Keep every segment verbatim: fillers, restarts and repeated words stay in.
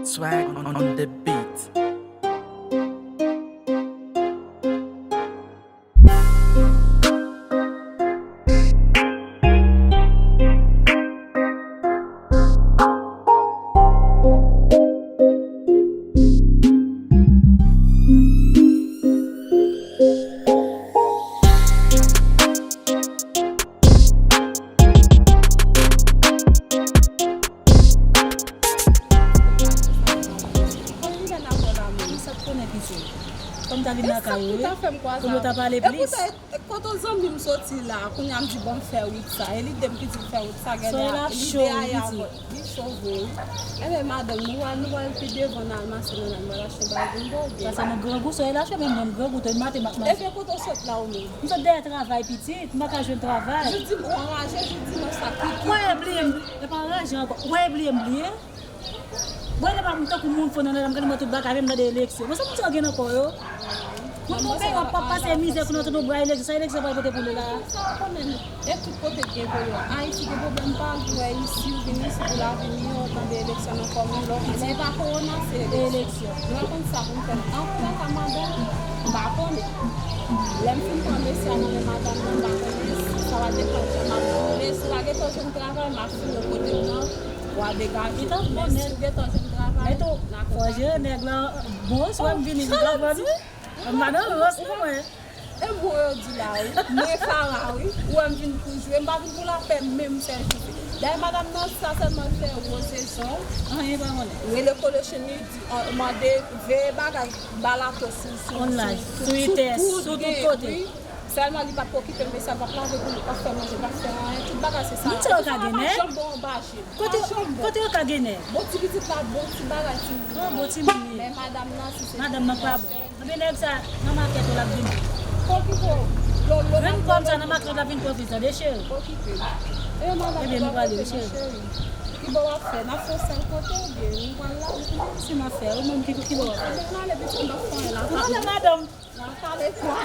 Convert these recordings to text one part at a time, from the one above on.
Swag on, on the beat. Kòm li vin avè w la menm, sa k konnen piti. Kòm ta vin lakay ou, wi. Pou nou ta pale plis. Kote zanmi m soti la, kounye a m di bon m fè wout sa. E lide m ki di m fè wout sa, genlè lide a ye avè. Li cho vre, wi. Enben, madanm, nou pral, nou pral pi devan, n al mache, nou al achte bagay pou m ba w byen. Pase nou grangou, soyè lache, menm mwen m grangou tou, maten m ap mache. Enben, kote w sot la ou menm? M sot dèyè travay, pitit, m pa ka jwenn travay. Jodi m anraje, jodi m sa ki, ki. Wè, bliye m, e pa anraje ankò. Wè, bliye m, bliye. Bon, e pa m tankou moun fò nan lè m gade mwen tout bagay, menm nan de eleksyon. Mwen, sa moun sa gen nan kò yo? Moun nou gen, w ap pase mizè pou nou tout nou bra eleksyon. Sa eleksyon pral pote pou nou la? Sa w konnen, e tout kote gen pou yo. Ayiti gen pwoblèm pa w wè isi, ou vin isi pou lavi miyò, tande eleksyon nan kòm yon lòt. Lè e pa kowona, se eleksyon. Nou pa konn sa pou n fè. An tou ka, madanm, m pa konnen. Lè m fin pran mesye a nan men madanm nan, m pa konnen si sa va depann jan m ap boule. Si w pa gentan jwenn travay, m ap fouye kote m nan, w a degaje. Men si w gentan jwenn travay, n a kontakte. Fò jere nèg lan. Bon, si w wè m vini, m ka pran nou. M pa nan rans non mwen. E bon yo di la wi. Mwen Farah wi. Ou wè m vin pou jwe. M pa vin pou lapè menm sèl Jezi. Dayè madanm nan sa sèlman l fè Rose Jean. Anyen pa konnen. Rele Kolocheni, di, an, mande, veye bagay, balato sou, sou, online, sou, sou Twitter, sou tout kote. Wi. Sèlman li pa t okipe l, mesye a p ap lave pou li, p ap fè manje, p ap fè anyen. Tout bagay se sa. Moun sa yo ka gen nè? Janbon anba je. Kote, kote yo ka gen nè? Bon ti pitit la, bon ti bagay timoun. Oh, bon timoun li ye. Men madanm nan, si se madanm nan pa bon. Ebyen nèg sa nan makèt ou l ap vin. Okipe w. Menm kòm sa nan makèt ou l ap vin pwofite, tande cheri. Okipe. Ebyen nou prale wi cheri. Ki bò w ap fè? N ap fè yon sèl kote oubyen nou pral la? Si m ap fè, ou menm ki, ki bò w ap fè? Ebyen n ale pitit, m p ap fè anyen la. Ou konnen madanm. N ap pale kwa.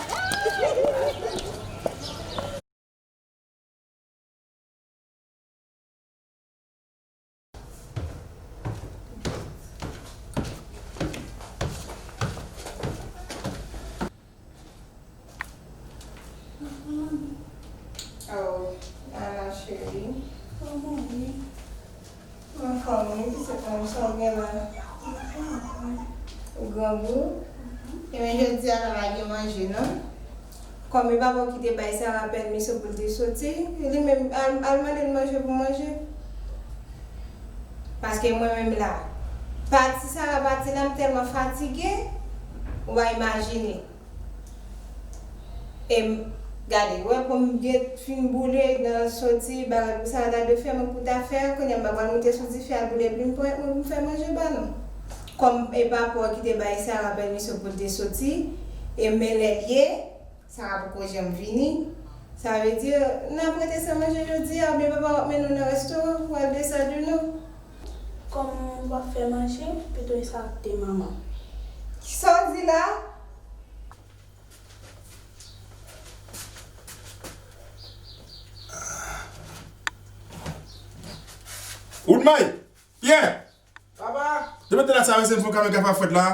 Oh, Nana cheri. Kòman w ye? Anfòm wi, pitit mwen, sa w gen la? Ou grangou? Ebyen jodi a pa gen manje non. Kòm e papa w ki te bay Sara pèmisyon pou l te soti, li menm al, al mande l manje pou manje. Paske mwen menm la, pati Sara pati la, m tèlman fatige, ou pa imajine. E m, gade, wè pou m gen fin boule nan soti, bagay pou Sara ta dwe fè, mwen pou ta fè, kounye a m pa pral moute sou dife al boule plim pou m fè manje ba nou. Kòm e papa w ki te bay Sara pèmisyon pou l te soti, e men lè l ye, Sara poko janm vini. Sa vle di, n ap rete san manje jodi a, oubyen papa w ap mennen w nan restoran pou w al desèdi nou. Kòm w ap fè manje, pito e sa ak te manman. Sa w di la? Woodmay! Pyè! Papa! Depi talè sa, mesye, m fè yon kamera pa fwèt la.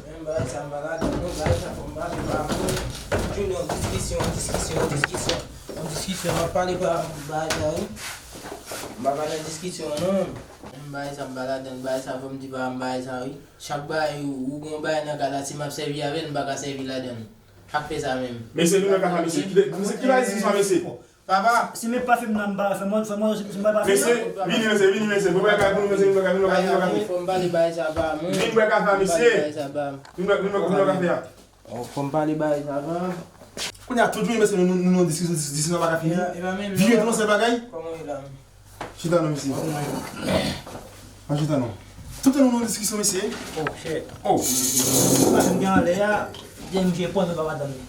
Men bagay sa, m pa ladan non, bagay sa, fò m pale pa moun. Junior, diskisyon, diskisyon, diskisyon. Yon diskisyon, m ap pale pa bagay sa, wi. M pa pale nan diskisyon, non. Men bagay sa, m pa ladan, bagay sa, fò m di pa m bagay sa, wi. Chak bagay, ou, ou gon bagay nan kay la, si m ap sèvi avè l, m pa ka sèvi ladan l. Ak fè sa menm. Mesye, vin wè ka fè mesye. Kite, mesye, ki bagay sa, mesye? Papa. Si men pa fè m nan, m pa fè mwen, fè mwen, si m pa fè. Mesye, vini, mesye, vini, mesye. Vin wè ka pou nou, mesye, vin wè ka, vin wè ka, vin wè ka fè. Fò m pale bagay sa, pa mwen. Vin wè ka fè, mesye. Vin wè, vin wè, vin wè ka fè a. Oh, fò m pale bagay sa, pa. Kounye a, tout jounen, mesye, nou, nou, nou, diskisyon, diskisyon pa ka fini. Vire tou nan sèl bagay. Kòman w ye la? Chita non, mesye. An chita non. Tout tan nou nan diskisyon, mesye. Oh, shit. Oh. Sa m gen anlè a, M J pran nou pa madanm li.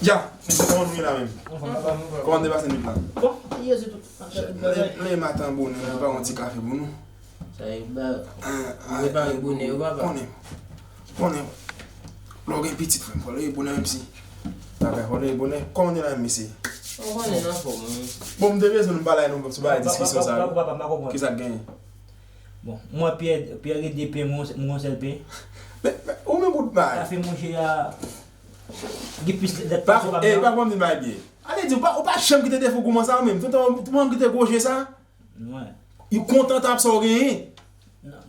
Ya, mesye, kòman nou ye la menm? Kòman nou te pase nwit la? Bon, Jezi tout. Lè, lè maten bonè, nou pa yon ti kafe pou nou. Sa e ba. Prepare bonè yo, papa. Konnen. Konnen. Lè w gen pitit, frè m, fò leve bonè, menm si bagay fò leve bonè. Kòman nou ye la menm, mesye? Ou konnen n anfòm, wi. Bon, m te bezwen nou pale nou sou bagay diskisyon sa yo. Kisa k genyen? Bon, mwen Pierre, Pierre gen de pen, mwen gon sèl pen. Men, men, ou menm ou t bay. Sa fè manje a gen plis lèt pase pa mwen. Pa konn di bay byen. Ale di, ou pa, ou pa janm kite defo gouman sa ou menm. Tout tan, tout moun kite gwo je sa. Ou kontan t ap sa ou genyen.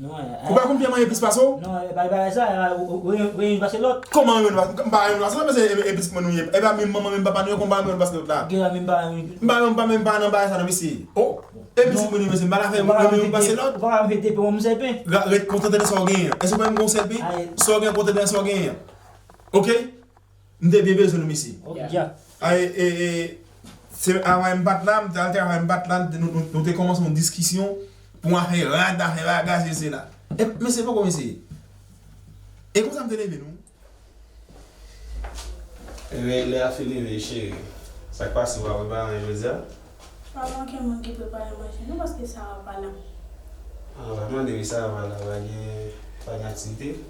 Ou pa konn Pierre manje plis pase w? Non, e pa bagay sa, ou gen youn pase lòt. Kòman youn pase? M pa youn pase lòt, paske e pitit mwen nou ye. E pa menm manman, menm papa nou ye, kòman m pa youn pase lòt la? Gen la menm pa youn. M pa menm pa menm pa nan bagay sa non, mesye. Oh! E pitit mwen nou ye, mesye. M pa la fè youn pase lòt. Ou pa ka mete pen, mwen m sèl pen. Ret kontante de sa w genyen. Èske w pa menm gen yon sèl pen? Sa w gen, kontante de sa w genyen. Oke? M te byen bezwen nou, mesye. Ay, e, e, se, avan m pa t la, m te al travay, m pa t la, nou, nou, nou te kòmanse yon diskisyon pou afè rad, afè bagay, se, se la. E, mesye, poko mesye. E konsa m te leve, non. Ebyen, lè a fini, wi, cheri. Sa k pase, w pa prepare anyen jodi a? Pa gen okenn moun ki prepare manje, non, paske Sara pa la. Ah, w pa mande, wi, Sara pa la, pa gen, pa gen aktivite?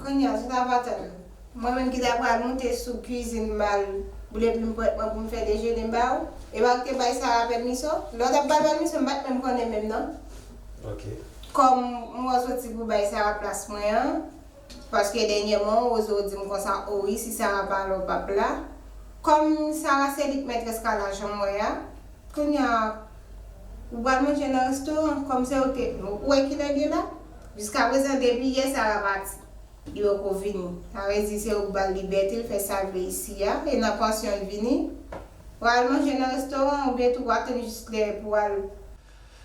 Kounye a, sou ta pa tann. Mwen menm ki ta pral moute sou kwizin m al boule plim pwèt mwen pou m fè dejene m ba ou. E pa ou ki te bay Sara pèmisyon? Lè w t ap ba l pèmisyon, m pa t menm konnen menm non. Ok. Kòm m wè w soti pou bay Sara plas mwen an, paske dènyèman w oze w di m konsa, o wi, si Sara pa la, w p ap la. Kòm Sara se li k mèt eskalaj an m wè a, Kounye a, ou pral manje nan restoran, kòm se ou te, ou wè kilè l ye la? Jiskaprezan, depi yè Sara pati, li poko vini. Sa vle di se ou k ba l libète l fè sa l vle isi a, e nan pansyon l vini. Ou al manje nan restoran oubyen tou w atann jis lè pou w al.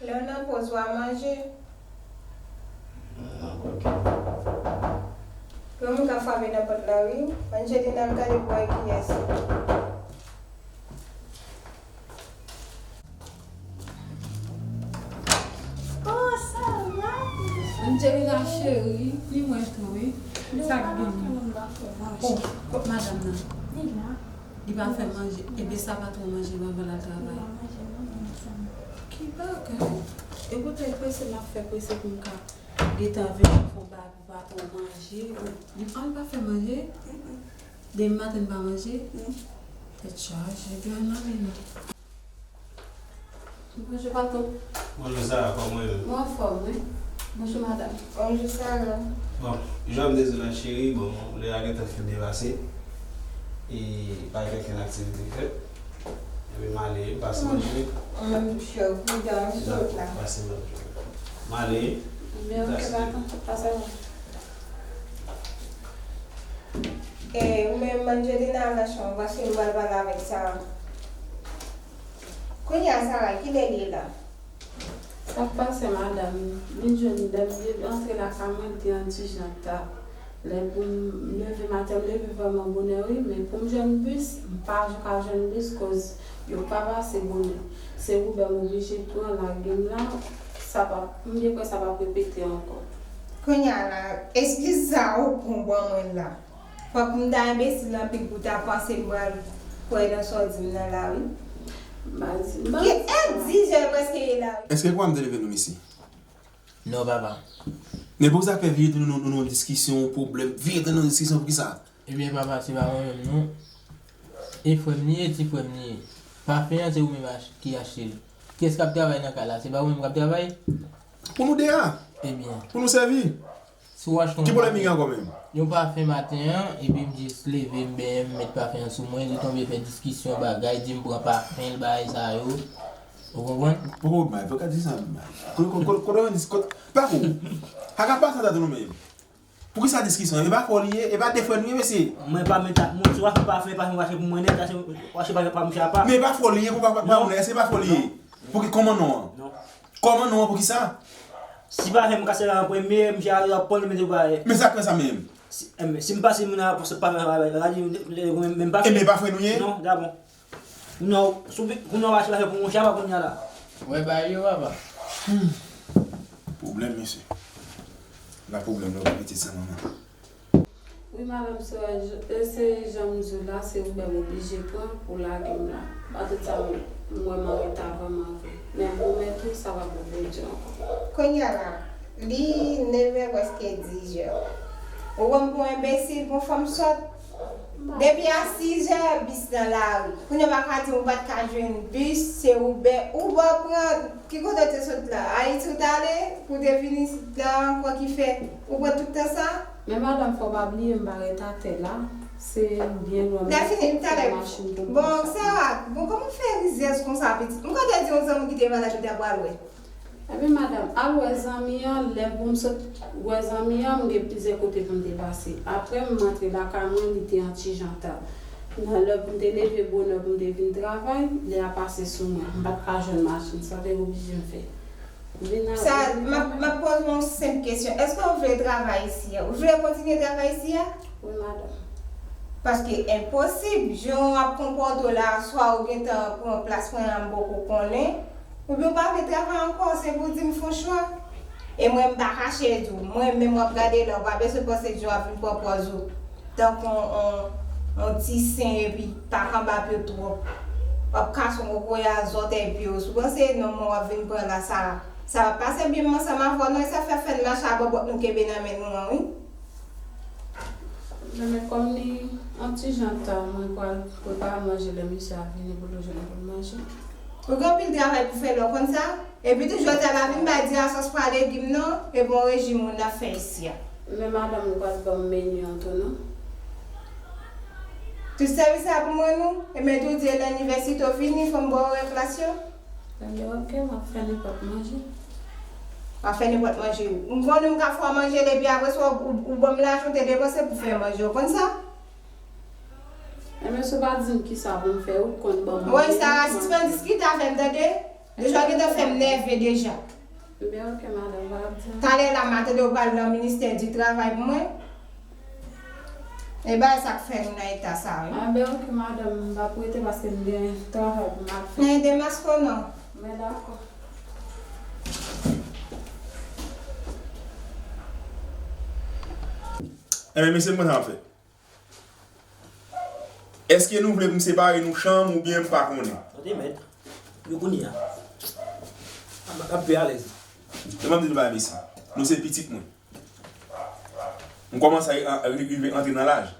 Lè w nan poz ou a manje. Gen moun k ap frape nan pòt la wi. Angelina, al gade pou w wè kiyès. Oh, Sarah! Angelina cheri, ni mwen tou wi. Sa k genyen? Oh, kot madanm nan? Li la. Li pa fè manje. Ebyen sa patwon manje l anvan l al travay. Ki bagay? E poutèt prese m ap fè prese pou m ka gentan vin fè yon bagay pou patwon manje. Li pa, li pa fè manje? Demen maten li pa manje? Tèt chaje, gen annan men nou. Bonjou patwon. Bonjou Sara, kòman w ye menm? Mwen anfòm wi. Bonjou madanm. Bonjou Sara. Bon, jan m te di w la cheri, bon, lè a gentan fin byen pase. E pa gen okenn aktivite k fèt. Ebyen m ale, pase bòn jounen. Ou menm tou cheri, pridan, m sot la. Pase bòn jounen. M ale. Ebyen ok patwon, pase bòn. E ou menm Angelina al nan chanm ou paske m pral pale avèk Sara. Kounye a Sara, kilè l ye la? Sa k pase madanm, m vin jwenn lè m vin antre lakay mwen, m te yon ti jan ta. Lè pou m leve maten, m leve vrèman bonè wi, men pou m jwenn bis, m pa ka jwenn bis koz yo pa pase bonè. Se Uber m oblije pran lage m la, sa p ap, m byen kwè sa p ap repete ankò. Kounye a la, eskiz sa ou pran ban mwen la. Fòk m ta enbesil anpil pou ta panse m pral kwè nan sa w di m nan la wi. M pa di, m pa di sa. Ki è dizè prèske ye la wi. Èske kwa m te leve nou mesye? Non papa. Men poukisa k fè vire tounen nan yon diskisyon, yon pwoblèm, vire tounen nan yon diskisyon poukisa? Ebyen papa se pa mwen menm non. E frè m li ye, ti frè m li ye. Pafen an se ou menm ki achte l. Kiyès k ap travay nan kay la? Se pa ou menm k ap travay? Pou nou de a. Ebyen. Pou nou sèvi. Si w achte yon. Ki pwoblèm li gen ankò menm? Yon pafen maten an, epi m jis leve, m benyen, m met pafen an sou mwen, li tonbe fè diskisyon, bagay, di m pran pafen l, bagay sa yo. Ou konprann? Poko bay, poko di sa m bay. Kote, kote, kote, kote, kote, pa kou. Kaka pa sa tèt ou nou menm. Poukisa diskisyon? E pa fò li ye, e pa de frè nou ye, mesye. Mwen pa met ak moun, si w achte pafen, pafen w achte pou mwen nèt, achte, w achte pafen pa misye apa. Men e pa fò li ye, pou pa, pa, pa moun, èske e pa fò li ye? Pou ki, kòman non an? Non. Kòman non an poukisa? Si pa fè m kase la an premye, misye a ap pran li mete pou ayè. Men sa k fè sa menm? Si, enben, si m pase moun a pou se pa fè la di menm pa fè. Enben pa fè nou ye? Non, dabò. Kounye a, sou kounye a w achte bagay pou monchè a pa kounye a la. Wè bagay yo papa. Hmm. Pwoblèm mesye. La pwoblèm la pou pitit sa manman. Wi madanm Sorel, e se jan m di w la, se Uber m oblije pran pou lage m la. Paske sa m wè m anreta vrèman vre. Men goumen tou, sa pa pou pèdi ankò. Kounye a la, li nevè prèske dizè. Ou pran m pou enbesil, pou fanm sòt? Depi a sizè, bis nan lari. Kounye a w pa ka di m ou pa t ka jwenn bis, se Uber. Uber pran, ki kote w te sot la? Ayiti w t ale pou w te vin isit la ankò ki fè ou pran tout tan sa? Men madanm, fò w pa bliye m pa ret atè la. Se byen lwen. Lè fini, m talè. Bon, Sara, bon, kòman w fè rizèz konsa, pitit? M konn te di yon zanmi ki te malad, ou ta pral wè. Ebyen, madanm, al wè zanmi an, lè pou m sot wè zanmi an, m gen plizyè kote pou m te pase. Apre, m antre lakay mwen, li te yon ti jan ta. Nan lè pou m te leve bonè pou m te vin travay, lè a pase sou mwen. M pa t ka jwenn machin, sa te oblije m fè. Vin Sa, avè m ap, m ap poze w yon senp kesyon. Èske w vle travay isi a? Ou vle kontinye travay isi a? Wi, madanm. Paske enposib, jan w ap konpòte w la, swa ou gentan pran plas mwen an, m poko konnen, oubyen w pa vle travay ankò, se pou w di m fè yon chwa. E mwen, m pa kache di w, mwen menm w ap gade la, w pa bezwen panse di w ap vin pran pòz ou tankou yon, yon, yon ti sen epi pa kanba pye w twòp. W ap kase yon kokoye a zòtèy pye w. Si w panse non mwen w ap vin pran la, sa, sa p ap pase byen ansanm avè w non, e sa fè fè n mache a bòbòt nou kenbe nan men nou an, wi. Men, men kòm li yon ti jan ta, mwen pral prepare manje lè misye a vini pou l jwenn pou l manje. Ou gen anpil travay pou fè lè w konn sa. Epi tou, jodi a pa vin bay di asòs pa legim non, e bon rejim moun ap fè isi a. Men madanm ou pral ban m meni an tou non. Tout sèvis la pou mwen non. E men tou di lè inivèsite w fini, fò m ba w orè klas yo. Ebyen, ok, m ap fè nenpòt manje. W ap fè nenpòt manje. M konnen m ka fè w manje, epi apre sa, ou, ou, ou ban m lajan, ou te depanse pou fè manje. Ou konn sa? Ebyen, si w pa di m kisa pou m fè, ou konn ban m manje. Woy, Sara, sispann diskite avè m, tande? Deja, w gentan fè m nève deja. Ebyen, ok, madanm, m pa ap di anyen. Talè la, m a tande w pral nan ministè di travay pou mwen. E bagay sa k fè nou nan eta sa, wi. A, ben, ok, madanm, m p ap rete paske m gen travay pou m al fè. Nan ede maske w non. Men dakò. Ebyen, mesye, m konn sa m ap fè. Èske nou vle pou m separe nou chanm oubyen m pa konnen? Tande, mèt. Yo kounye a. M ap pi alèz. Lè m ap di nou bagay, mesye, nou se pitit mwen. M kòmanse a, a, rive antre nan laj.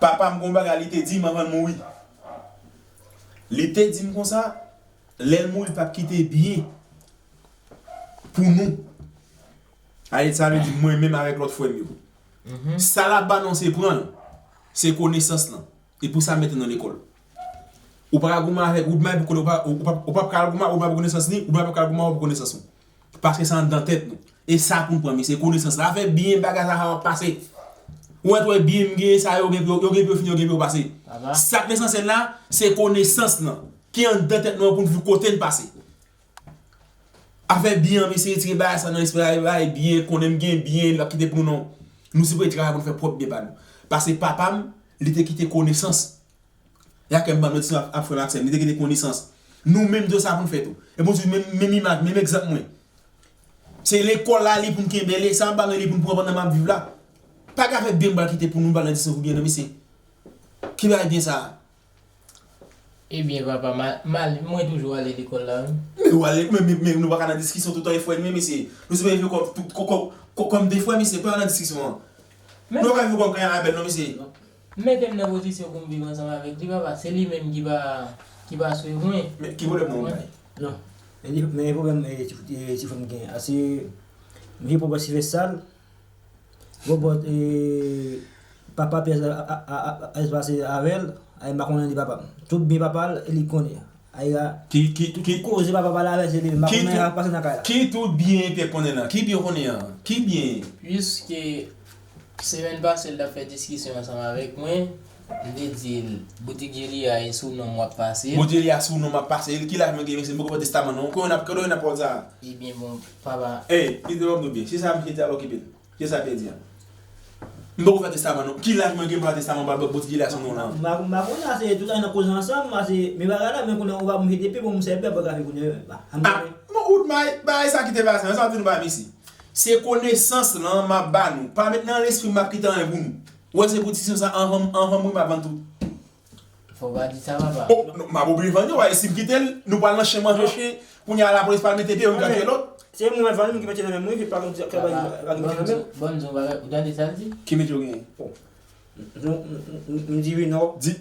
Papa m gon bagay li te di m anvan l mouri. Li te di m konsa, lè l mouri, l p ap kite byen pou nou. Ale, sa vle di mwen menm avèk lòt frè m yo. Sa l ap ba nou, se pran l. Se konesans lan. E pou sa, mete nan lekòl. Ou pa ka goumen avèk, ou dmay pou konnen, ou pa, ou pa, ou pa ka goumen, ou pa pou konesans li, ou dmay pa ka goumen, ou pa pou konesans ou. Paske sa anndan tèt nou. E sa pou n pran, mesye, konesans la. Afè byen bagay sa ap pase. Ou wè, twè byen m gen, sa yo gen pou yo, yo gen pou yo fini, yo gen pou yo pase. Sa k lesansyèl la, se konesans lan. Ki anndan tèt nou an pou n vin kote n pase. Afè byen an, mesye, retire bagay sa nan lespri la, bagay byen, konnen m gen byen, l ap kite pou nou non. Nou sipoze travay pou n fè pwòp byen pa nou. Paske papa m, li te kite konesans. E a kè m ban nou ti ap, ap frè m ak sè m, li te kite konesans. Nou menm tou sa pou n fè tou. E Bondye menm, menm imaj, menm egzanp mwen. Se lekòl la li pou n kenbe, le sa m ba nou li pou n pran pandan m ap viv la. Pa ka fè byen m pral kite pou nou, m pral nan diskisyon pou byen nan, mesye. Ki bagay byen sa a? Ebyen, papa, ma, ma, mwen toujou ale lekòl la, wi. Men w ale, men, men, men nou pa ka nan diskisyon toutan e frè n, men mesye. Nou sipoze viv kòm, kòm, kòm, kòm de frè, mesye, pa nan diskisyon an. Nou pa ka viv kòm kanyan avè l, non, mesye. Mete m nan pozisyon pou m viv ansanm avèk li, papa. Se li menm ki pa, ki pa swiv mwen. Men ki pwoblèm nan ou bay? Non. Men li, men pwoblèm, e, ti, e, ti frè m gen. Ase, m gen pwoblèm Silvès Sal. Bon, bon, e, papa Pyè a, a, a, a, a pase avè l, ay m pa konnen li papa m. Tout byen papa l, li konnen. Ay la, ki, ki, tout ki, koze papa pale avè l, se li menm. M pa konnen sa k pase nan kay la. Ki tout byen Pyè konnen lan? Ki byen w konnen an? Ki byen? Piske semèn pase, l t ap fè diskisyon ansanm avèk mwen, m te di l, boutik Jelia e sou non m w ap pase l. Boutik Jelia sou non m ap pase l. Ki laj mwen gen, mesye, m poko fè testaman non. Kote w ap, kote w ap pran sa? Ebyen, bon, papa. Ey, li te ban m nou byen. Se sa, misye te al okipe l. Kisa Pyè di a? M poko fè testaman non. Ki laj mwen gen pou fè testaman, m pral boutik Jelia sou non la? M pa, m pa konnen, se tout sa nan koze ansanm, se men bagay la, men kounye a ou pa mete pye pou m sèvi a bagay kounye a. Ah, bon, out may, bagay sa kite bagay sa, sa di nou bagay mesye. Se konesans lan m ap ba nou. Pa met nan lespri m m ap kite anyen pou nou. Ou wè se pou ti sa anvan, anvan m mouri m ap vann tout. Fò w pa di sa, papa. Oh, non, m ap oblije vann yo, wè, si m kite l, nou pral nan chen manje chen, kounye a lapolis pral mete pye, youn ka tiye lòt. Se mwen vann, mwen ki mete nan men mwen, ki pa gen bagay nan men. Bon, bon, bagay, ou tande sa l di? Ki mete yo genyen? Bon. M di wi non. Di.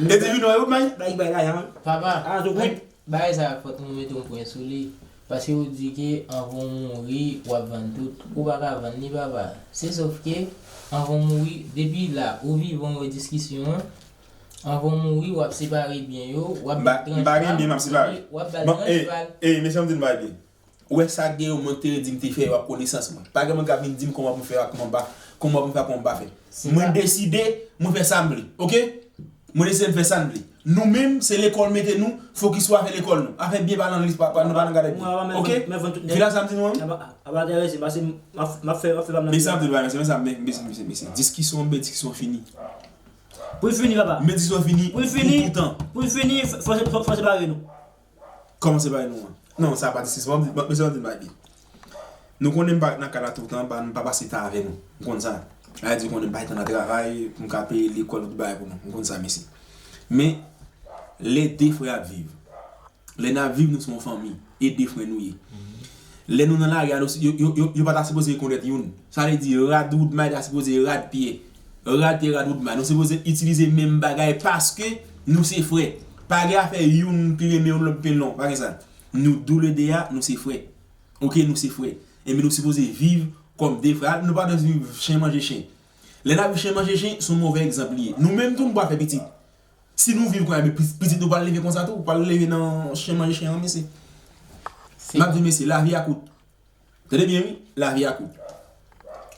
E di wi non, e ou may? Bay, bay lajan. Papa, ah, tout kuit. Bagay sa fòk nou mete yon pwen sou li. Paske ou di ke anvan w mouri, w ap vann tout. Ou pa ka vann li, papa. Se sòf ke, anvan w mouri, depi la, ou vivan, w wè diskisyon an. Anvan w mouri, w ap separe byen yo, w ap ba l tranch bal. M pa gen byen, m ap separe. W ap ba l tranch bal. Ey, mesye, m di n bagay byen. Ou wè sa gen yon mwen te di m te fè yo ak konesans mwen. Pa gen moun k ap vin di m kòman pou m fè ak kòman m pa, kòman pou m fè ak kòman m pa fè. Mwen deside, mwen fè sa m vle. Oke? Mwen deside m fè sa m vle. Nou menm, se lekòl mete nou, fokis sou afè lekòl nou. Afè byen pa nan lis, pa, pa, pa nan gade byen. Oke? Vila sa m di nou an? Aba, aba, enterese, pase m ap, m ap fè, m ap fè pa m nan. Men sa m di nou, men sa m, men, men, men, men, men, diskisyon, men diskisyon fini. Pou l fini, papa. Men diskisyon fini. Pou l fini, pou toutan. Pou l fini, fò, fò, fò, fò separe nou. Kòman separe nou an? Non, sa pa diskisyon. Ban m di, ban, mesye, ban m di bagay. Nou konnen m pa ret nan kay la toutan, pa, m pa pase tan avè nou. M konn sa. Sa vle di, konnen m pa ret nan travay, pou m ka peye lekòl, tout bagay pou nou. M konn sa, mesye. Men, lè de frè ap viv, lè n ap viv, nou se yon fanmi. E de frè nou ye. Lè nou nan lari a, nou, yo, yo, yo, yo pa ta sipoze rekonèt youn. Sa vle di, rad woudmay ta sipoze rad pye. Rad pye, rad woudmay. Nou sipoze itilize menm bagay paske nou se frè. Pa gen afè youn pi renmen youn, lòt pi non. Pa gen sa. Nou toulede a, nou se frè. Oke, nou se frè. Enben, nou sipoze viv kòm de frè. Nou pa dwe viv chen manje chen. Lè n ap viv chen manje chen, se yon move egzanp li ye. Nou menm tou, nou pa fè pitit. Si nou viv konsa, men pi-, pitit nou pral leve konsa tou, pral leve nan chen manje chen an, mesye. M ap di, mesye, lavi a kout. Tande byen, wi, lavi a kout.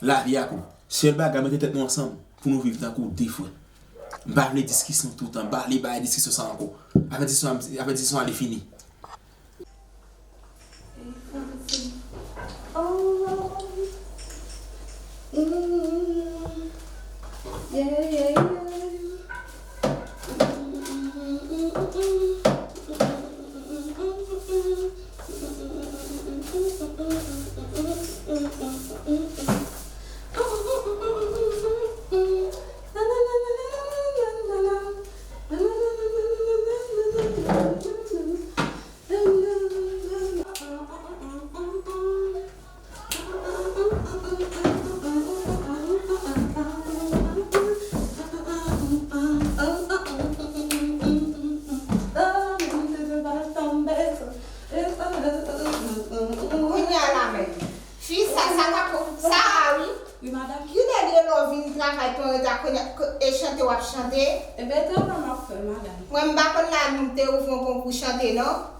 Lavi a kout. Sèl bagay, mete tèt nou ansanm pou nou viv tankou de frè. M pa vle diskisyon toutan, m pa vle bay diskisyon sa ankò. Afè diskisyon, afè diskisyon ale fini. Kounye a la menm. Fi sa, sa ta ko-, sa a wi. Wi, madanm. Kilè l rele w vin travay pou yon reta kounye a, e chante w ap chante? Ebyen, travay m ap fè, madanm. Mwen, m pa konn la nou te ouvri yon konkou chante, non?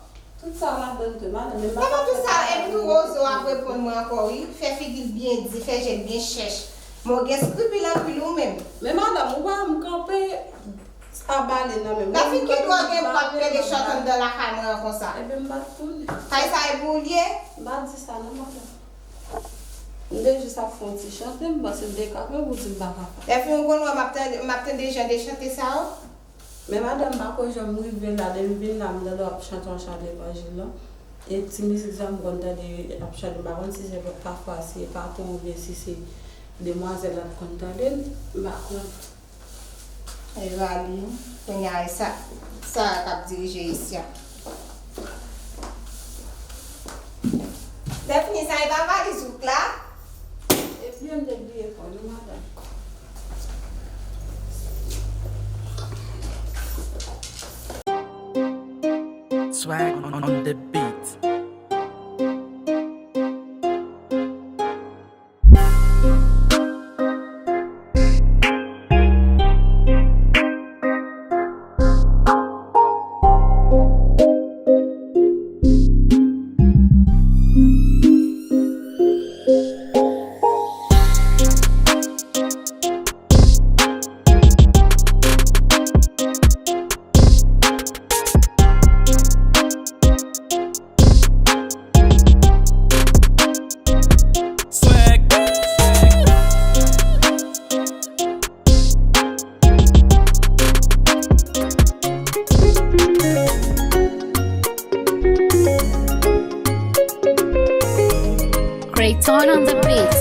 Tout sa ladan tou, madanm, men m pa... Nan tout sa, epi tou Rozo ap reponn mwen ankò, wi. Fè figi l byen di, fè je l byen chèch. Men w gen skripil anpil ou menm. Men madanm, ou pa wè m kanpe, sa bale nan men m. Nan fin ki dwa gen pou ap pede chante anndan lakay mwen an konsa. Ebyen, m pa t konnen. Kay sa e pou ou l ye? M pa di sa non, madanm. M te jis ap fè yon ti chante, m panse m te ka fè pou di m pa ka fè. Lè fin ou konn wè m ap tande, m ap tande jan de chante sa yo. Men madanm, m pa ko janm rive la, depi m vin la, m tande w ap chante yon chan levanjil lan. E ti mizik sa m konn tande ap chante, m pa konn si se pafwa se patwon oubyen si se demwazèl la t konn tande l, m pa konn. E vali, kounye a e sa, sa k ap dirije isi a. Lè fini sa, e pa valiz ou k la? Ebyen, m te bliye fò nou, madanm. Swag on, on the beat. Creighton on the beat.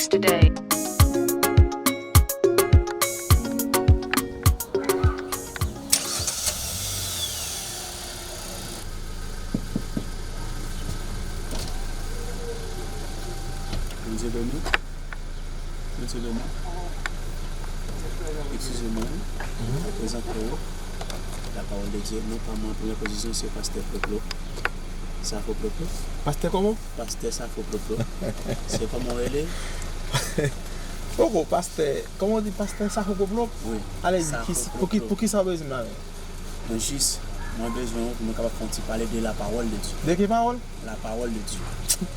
today. Bondye beni. Bondye beni. Eskize mwen, mwen prezante w lapawòl de Dye. Non pa mwen, premye pozisyon se pastè Floplo. Safo Floplo. Pastè kòman? Pastè Safo Floplo. Se kòman w rele? Poko, pastè, kòman w di pastè Safo Floplo? Wi. Ale, di, ki, pou ki, pou ki sa w bezwen m la menm? Mwen jis, mwen bezwen w pou nou kapab fè yon ti pale de lapawòl de Dye. De ki pawòl? Lapawòl de Dye.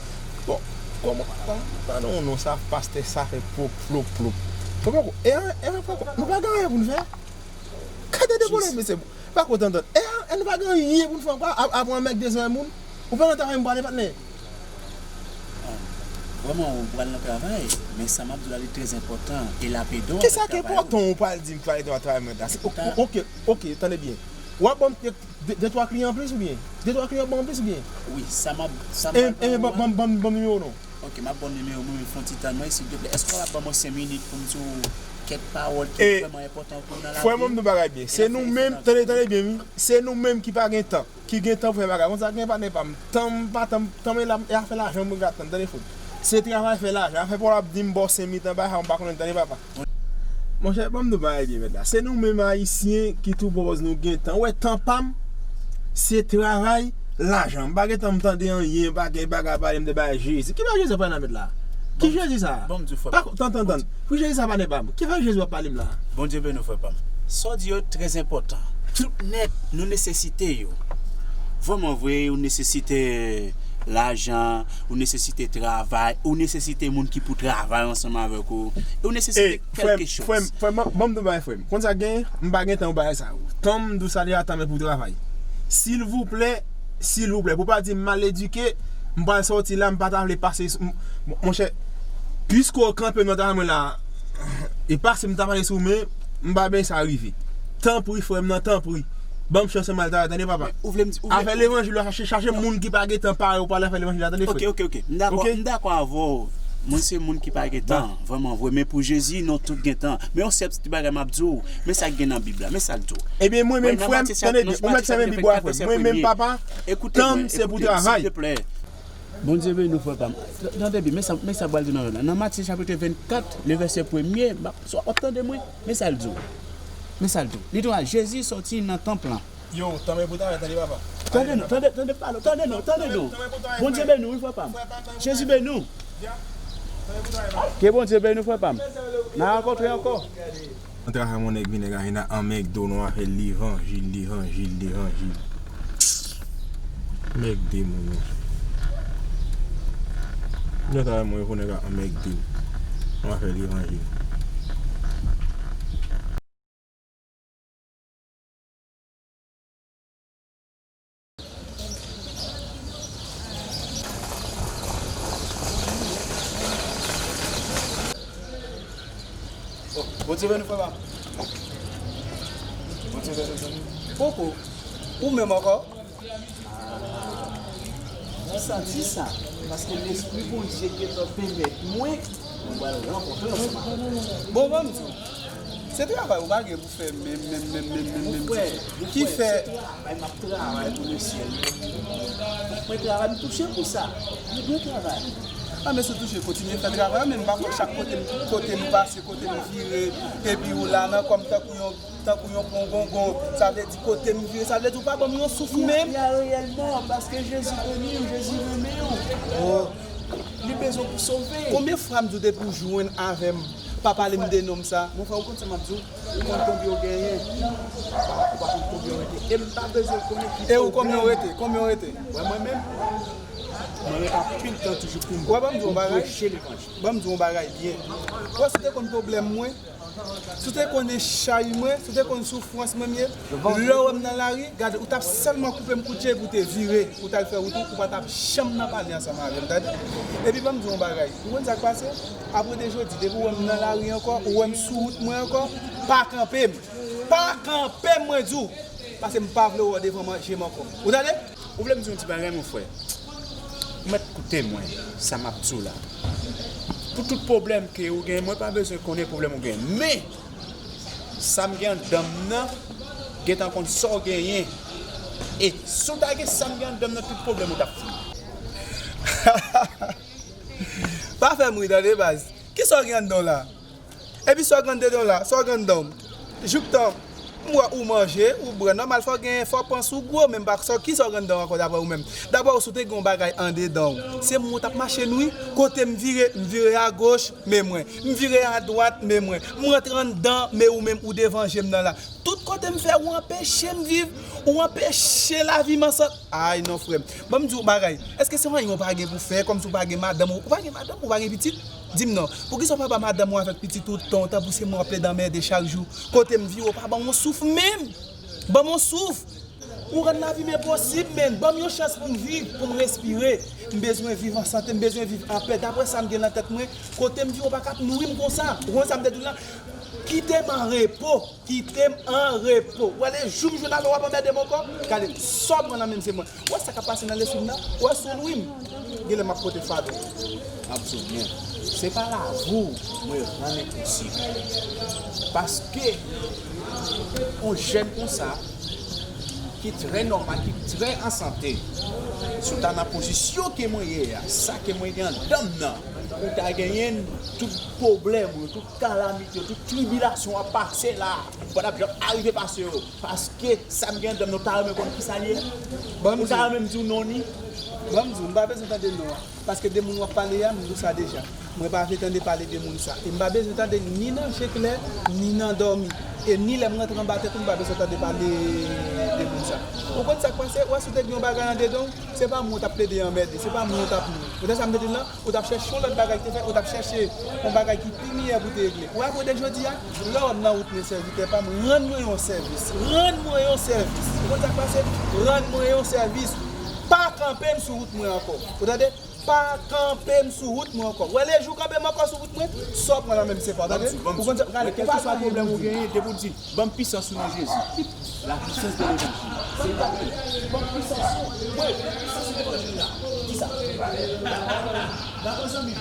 Bon, kòman, kòman, tande yon non sa, pastè Safo Floplo. Poko, e, e, poko, nou pa gen anyen pou n fè? Gade de pwoblèm, mesye. Pa kontan tande. E, e nou pa gen anyen pou n fè ankò, ap, ap pran mèg de zòrèy moun. Ou pa nan travay m pale patnè. Vrèman, ou pral nan travay, men sa m ap di w la, li trè enpòtan, e l ap ede w nan travay ou. Kisa ki enpòtan ou pral di m pral ede w nan travay mwen la? Se, o- o- oke, oke, tande byen. W ap ban m de, de, de twa kliyan anplis oubyen? De twa kliyan w ap ban m anplis oubyen? Wi, sa m ap, sa m pral ban w an. Ban m, ban m, ban m nimewo w non. Oke, m ap ban w nimewo mwen, men fè yon ti tann mwen, silteplè. Èske w kapab ban mwen senk minit pou m di w kèk pawòl ki vrèman enpòtan pou w nan lavi? Frè mwen, m di w bagay byen. Se nou menm, tande, tande byen wi. Se nou menm ki pa gen tan. Ki gen tan pou fè bagay. Konsa gen patnè pa m. Tan m pa tan m, tan m e la, e afè lajan m ap tann, tande frè m. Se travay fè lajan. Afè pa w ap di m ba w senk minit nan bagay sa, m pa konnen tande papa. Monchè, ban m di w bagay byen mèt la. Se nou menm ayisyen ki tou pwopòz nou gen tan. Ou wè tan pa m, se travay, lajan. M pa gen tan m tande anyen, pa gen bagay pale m de bagay Jezi. Ki bagay Jezi ap pale nan mèt la? Ki Jezi sa? Bon, m di w frè pa m. Tan, tan, tan. Ki Jezi sa patnè pa m? Ki bagay Jezi w ap pale m la? Bondye beni w frè pa m. Sa w di yo trè enpòtan. Tout nèt, nou nesesite yo. Vrèman vre, ou nesesite lajan, ou nesesite travay, ou nesesite moun ki pou travay ansanm avèk ou, e ou nesesite kèlke chòz. Frè m, frè m, ban m di w bagay frè m. Konn sa k genyen, m pa gen tan pou bagay sa yo. Tan m di w sa deja, tan m e pou travay. Silvouplè, silvouplè, pou pa di m mal edike, m pral sòti la, m pa ta vle pase sou, m, monchè, piske w kanpe nan travay mwen la, e pase m ta pase sou men, m pa benyen sa rive. Tanpri, frè m nan, tanpri. Ban m chans ann al travay, tande papa. Ou vle m di, ou vle. Afè levanjil la, chache, chache moun ki pa gen tan parèy ou pou al afè levanjil la, tande frè. Ok, ok, ok. M dakò, m dakò avè w. Mwen se moun ki pa gen tan, vrèman vre. Men pou Jezi, nou tout gen tan. Men yon sèl ti bagay m ap di w, men sa k gen nan Bib la, men sa l di w. Ebyen, mwen menm, frè m, tande byen, ou mèt fèmen Bib ou a, frè m. Mwen menm, papa, tan m se pou travay. Bondye beni w, frè pa m. Tande byen, men sa, men sa m pral di w nan la. Nan Matye chapit vennkat, le vèsè premye, m ap, w ap tande mwen, men sa l di w. Men sa l di w. Li di w, Jezi sòti nan tanp lan. Yo, tanmen pou travay, tande papa. Tande nou, tande, tande pale, tande nou, tande nou. Bondye beni w, wi, frè pa m. Jezi beni w. Ke Bondye beni w, frè pa m. N a rankontre ankò. Nan travay mwen nèg vin nèg a vin a anmègde w nan afè levanjil, levanjil, levanjil. Anmègde moun yo. Nan travay mwen yo pou nèg a anmègde w nan afè levanjil. Bondye beni w frè pa m. Bondye beni w zanmi. Poko. Ou menm ankò? Mwen santi sa, paske Lespri Bondye gentan pèmèt mwen, mwen pral rankontre ansanm avè w. Bon, ban m di w, se travay ou pa gen pou fè menm, menm, menm, menm, menm, menm. Monfrè, monfrè, se travay m ap travay pou Lesyèl. Mwen travay, m touche pou sa. Mwen travay. A, men si w touche, kontinye fè travay, men m pa kwè chak kote m, kote m pase, kote m vire, epi ou la nan kò m tankou yon tankou yon pongongon, sa vle di kote m vire, sa vle di ou pa ban m yon souf menm. Y a, y a reyèlman, paske Jezi beni w, Jezi renmen w. Li bezwen pou sove. Konbyen fwa m di w depi w jwenn avè m, pa pale m de nonm sa? Monfrè, ou konn sa m ap di w? Ou konn konbyen w genyen. Ou pa konn konbyen w rete. E m pa bezwen konnen ki pwoblèm. E ou konbyen w rete? Konbyen w rete? Wè mwen menm, mwen rete anpil tan toujou pou m preche levanjil. Ban m di w yon bagay byen. Wè, si w te konn pwoblèm mwen, si w te konnen chay mwen, si w te konn soufrans mwen m ye, lè w wè m nan lari, gade, ou t ap sèlman koupe m kout je epi w te vire, ou t al fè wout ou, ou pa t ap janm nan pale ansanm avè m, tande? Epi ban m di w yon bagay, ou konn sa k pase? Apre de jodi, depi w wè m nan lari ankò, ou wè m sou wout mwen ankò, pa kanpe m. Pa kanpe m, mwen di w! Paske m pa vle w wè w devan je m ankò. Ou tande? Ou vle m di w yon ti bagay, monfrè? Ou mèt koute mwen, sa m ap di w la. Pou tout pwoblèm ke ou gen, mwen pa bezwen konnen pwoblèm ou gen. Men, sa m gen anndan m nan, gentan konn sa w genyen. E si w ta gen sa m gen anndan m nan, tout pwoblèm ou t ap fini. Pa fè m ri tande baz. Kisa w gen anndan w la? Epi sa w gen anndan w la, sa w gen anndan w? Jouktan m wè ou manje, ou bwè, nòmal fò w gen, fò w panse ou gwo, men m pa sa, kisa w gen anndan w ankò daprè ou menm? Dabò, si w te gen yon bagay andedan w, se mwen w t ap mache nouri. Kote m vire, m vire agoch, men mwen. M vire adwat, men mwen. M rantre anndan, men ou menm, ou devan je m nan la. Tout kote m fè, ou anpeche m viv, ou anpeche lavi m ansanm. Ay non, frè m. Ban m di w yon bagay. Èske se anyen w pa gen pou fè, kòmsi w pa gen madanm, ou pa gen madanm, ou pa gen pitit? Di m non. Poukisa w pa ba madanm ou avèk pitit ou tan, tanpri se mwen w ap plede anmède chak jou? Kote m vire, w pa ban m yon souf menm. Ban m yon souf. Ou rann lavi m enposib, menn. Ban m yon chans pou m viv, pou m respire. M bezwen viv an sante, m bezwen viv anpè. Daprè sa m gen nan tèt mwen, kote m vire, w pa ka ap nouri m konsa. Ou konn sa m te di w la? Kite m an repo. Kite m an repo. Ou wè le jou m jwenn avè w, w ap anmède m ankò. Gade, sa w pran nan men m se mwen. Ou wè sa k ap pase nan lespri m nan? Ou wè si w nwi m? Genlè m ap pote fado. Absolument. Se pa lavi w mwen rann enposib. Paske yon jèn konsa, ki trè nòmal, ki trè an sante, si w ta nan pozisyon ke mwen ye a, sa ke mwen gen anndan m nan, ou ta genyen tout pwoblèm yo, tout kalamite yo, tout tribilasyon w ap pase la, ou pa t ap janm arive pase yo. Paske sa m gen anndan m nan, ou ta renmen konn kisa l ye? Ban m Ou ta di w. Renmen m di w non li? Ban m di w, m pa bezwen tande non an. Paske de moun w ap pale a, m di w sa deja. Mwen pa vle tande pale de moun sa. E m pa bezwen tande ni nan je klè, ni nan dòmi. E ni lè m rantre anba tèt ou, m pa bezwen tande pale de moun sa. Ou konn sa k pase? Ou wè si w te gen yon bagay andedan w, se pa mwen w t ap plede anmède, se pa mwen w t ap nwi. Ou tande sa m te di w lan? Ou t ap chèche yon lòt bagay ki te fèt, ou t ap chèche yon bagay ki pi miyè pou te regle. Ou wè kote jodi a? Lè w nan wout mwen, sèvitè pa m, rann mwen yon sèvis. Rann mwen yon sèvis. Ou konn sa k pase? Rann mwen yon sèvis. Pa kanpe m sou wout mwen ankò. Ou tande? Pa kanpe m sou wout mwen ankò. Ou wè le jou w kanpe m ankò sou wout mwen, sa w pran nan men m se pa w, tande? Ou konn sa, gade, kèlkeswa pwoblèm ou genyen, depi w di, ban m pisans ou nan Jezi. La puissance de l'évangile. Se pa, ban m pisans ou. Wi, pisans levanjil la. Kisa? Dakò, zanmi.